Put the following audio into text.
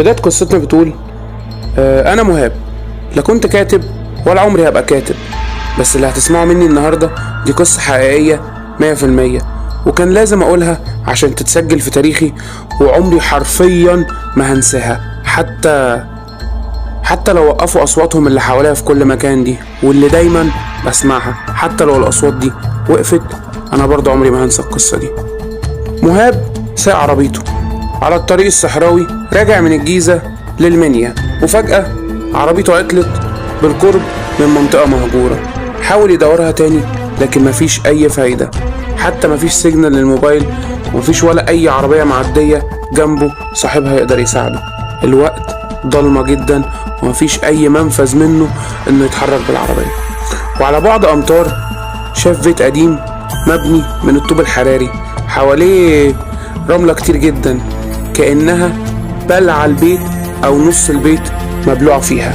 بداية قصتنا بتقول أنا مهاب، لا كنت كاتب ولا عمري هبقى كاتب، بس اللي هتسمعه مني النهاردة دي قصة حقيقية 100%، وكان لازم أقولها عشان تتسجل في تاريخي، وعمري حرفيا ما هنساها، حتى لو وقفوا أصواتهم اللي حواليا في كل مكان دي واللي دايما بسمعها، حتى لو الأصوات دي وقفت أنا برضه عمري ما هنسى القصة دي. مهاب ساق عربيته على الطريق الصحراوي راجع من الجيزة للمنيا، وفجأة عربيته عطلت بالقرب من منطقة مهجورة. حاول يدورها تاني لكن مفيش أي فايدة، حتى مفيش signal للموبايل ومفيش ولا أي عربية معدية جنبه صاحبها يقدر يساعده. الوقت ضلمة جدا ومفيش أي منفذ منه إنه يتحرك بالعربية. وعلى بعد أمتار شاف بيت قديم مبني من الطوب الحراري، حواليه رملة كتير جدا كأنها بلع البيت أو نص البيت مبلوع فيها.